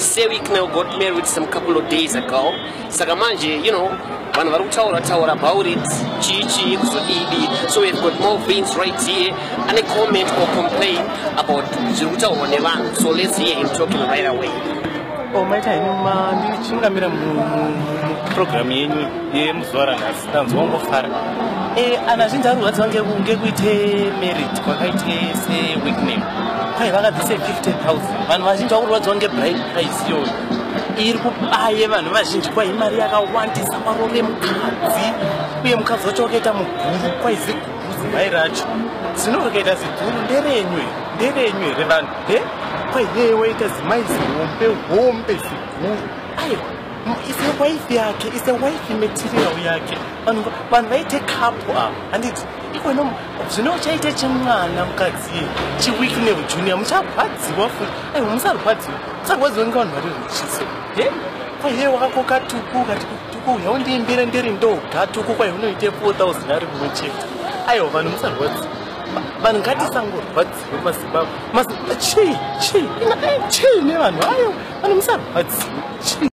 Sir Wicknell got married some couple of days ago. Saka manje, vanhu vari kutaura taura about it, chii chii kuzodidi. So we've got more things right here. Ane comment or complain about zviri kutaurwa nevanhu. So let's hear him talking right away. Oh, maita henyu ndichingamira muprogramu yenyu yemuzuva ranhasi, ndanzwa ngofara. Anhu azhinji ari kurwadziwa ngekuite married kwakaite Sir Wicknell. Kwai vakabvise 50,000. Vanhu vazhinji vakurwadziwa ngebride price iyoyo iri kubaye vanhu vazhinji. Kwai mari yakawandisa parore mukadzi, uye mukadzi wacho wakaita muguru. Kwai ziguru zimai racho zvino rikaita ziguru, nderenyu here? Nderenyu here vanhu he? Kwai yeye waita zimai zihombe hombe ziguru. Aiwa, ise wife yake, ise wife material yake. Vanhu vaite couple ava, handiti? Ikweno zvino chaite chimwana mukadzi chiWicknell Junior, mucharwadziwa futi. Aiwa, musarwadziwa, musarwadziwa ngevanhu vari rich so he. Kwaiye wakakoka Tuku, kati Tuku yaundiimbire ndiri ndoga. Tuku kwai unoite 4000 ari kumwe chete. Aiwa, vanhu musarwadziwa, vanhu ngatisangorwadziwe. Mazimbabwe, chii chii chii nevanhu? Aiwa, vanhu musarwadziwe, chii?